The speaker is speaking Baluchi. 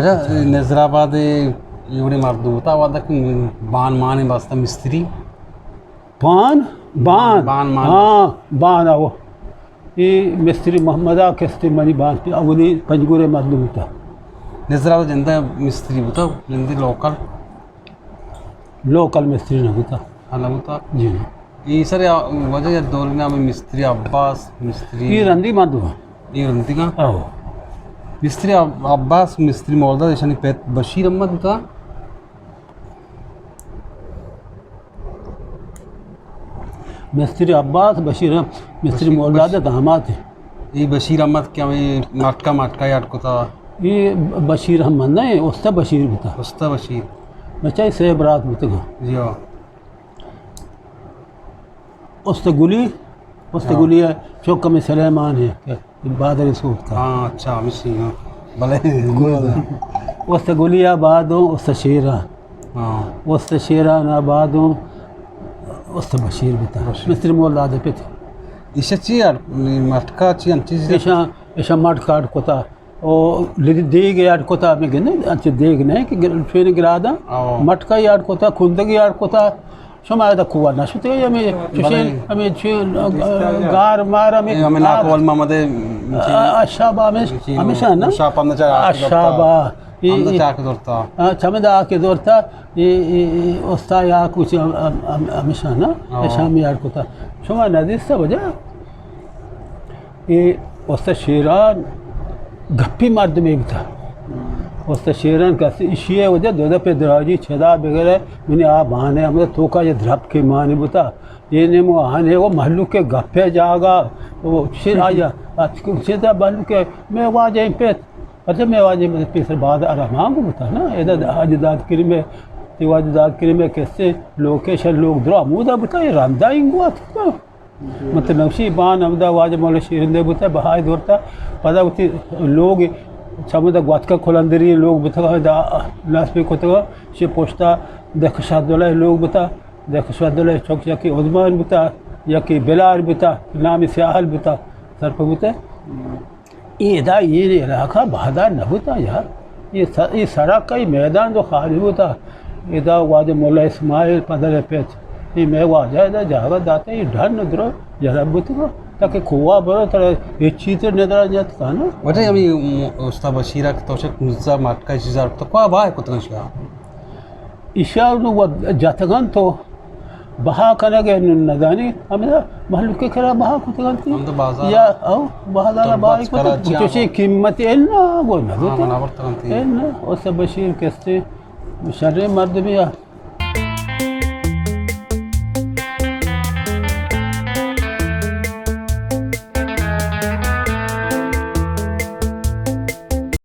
اچھا، نظر آباد ءَ اے وڑیں مردم بوتا، وھدے کہ بان مان ءِ واسطہ مستری۔ بان؟ بان۔ بان مان۔ ہاں، بان آؤ۔ اے مستری محمد آ کستے منی بان پہ اولی پنجگور ءِ مردم بوتا۔ نظر آباد جندہ مستری بوتا، جندے لوکل؟ لوکل مستری نہ بوتا۔ ہاں، نہ بوتا۔ جی۔ اے سر، یا وجہ یا دور نام مستری عباس، مستری اے رندی مردم۔ اے رندی کا؟ آؤ۔ مستری عب-، عباس، مستری مولداد، ایشانی پت بشیر احمد بوتا۔ مستری عباس، بشیر احمد، مستری بشیر، مولداد بش-، دامات۔ اے بشیر احمد کہ ہمے مٹکا، مٹکا یاد کتا۔ اے بشیر احمد نہ، اے استاد بشیر بوتا۔ استاد بشیر۔ بچہ اے سے برات بوتگا۔ جی ہاں۔ است گلی، است ہاں۔ گلی ءِ چک ہمے سلیمان ءَ کہ بادر سوت کا۔ ہاں، اچھا، ہمشی، ہاں۔ بلے، است گلی ءَ بعد ہوں، است شیران۔ ہاں۔ است شیران ءَ بعد ہوں، است بشیر بوتا۔ بشیر۔ مستری مولداد ءِ پت۔ ایشا چی یار، مٹکا چی ہم چیز؟ ایشا، ایشا مٹکا اڈ کتا۔ او لدی دیگ یاد کتا، ہمے گندے، انچے دیگ نہ کہ گر-، چوین گرادا۔ او۔ مٹکا یاد کتا، کندگ یاد کتا۔ شما ادا کوا نہ شتے، ہمے چوشیں، بلے۔ ہمے چوشیں، گار مار، ہمے اے ہمے آپ۔ ناکو ول محمد ءِ آ، آ، شابا ہمیش-، جی، ہمیشہ نا؟ شاپ ہم چا آ، کے شابا۔ دورتا۔ اے، ہم اے، چا کے دورتا۔ آ، چمدا آ کے دورتا، اے، اے، اے، استا یا کچھ ہم-، ہم-، ہم-، ہمیشہ نا؟ او۔ شام یاد کتا۔ شما نہ دیستا وجہ؟ اے استاد شیران گپی مردمے بوتا۔ استاد شیران کس ایشی ءِ وجہ دو دپے دراجی چدا بگرے، منی آ بانے ہمدا توکا یہ درپ کے مانی بوتا۔ یہ نیمو آنے وہ مہلوک کے گپے جاگا، وہ شیر آیا، چدا مہلوک کے میں واجہ پت، پتہ میں واجہ پیسر بعد آرام آنگو بوتا نا، ادا حاج داد کریم، تی واجہ داد کریم کسے لوکیشن لوگ درا مودا بوتا، یہ رندا انگو آتکا۔ مطلب نوشی بان ہمدا واجہ مولا شیرندے بوتا، بہائے دورتا، پدا وتی لوگ چمدا گواتکا کلندری لوگ بوتا، دا نصب کتگا، شی پشتا دکشا دولہ لوگ بوتا، دکشا دولہ چوک یکی عثمان بوتا، یکی بلال بوتا، نامی سیاہل بوتا، سرپد بوتا۔ اے ادا اے علاقہ بہادار نہ بوتا یار۔ اے س-، اے سڑک، اے میدان تو خالی بوتا۔ ادا واجہ مولا اسماعیل پدر پت۔ اے میں واجہ ادا جاگہ داتا، اے ڈن درو جرب بوتگا۔ تاکہ کوا برو ترا ہچ چیز ندرا جت کانا۔ وٹے ہمیں استاد بشیرہ کہ تو شک مزہ مٹکا چیزا تو کوا باہر کتگا شا؟ ایشاں نوں وت جتگ اَنت ءُ بہا کنگ ءَ نوں نزانی، ہمدا مہلوک ءِ کرا بہا کتگ اَنت۔ ہمدا بازار یا او بازار ءَ بہا کت، چوشیں قیمت اِنت نہ، گوں نہ ہاں، بوتگ۔ مناورتگ اَنت۔ اِنت نہ، استاد بشیر کسے شریں مردمے ءَ۔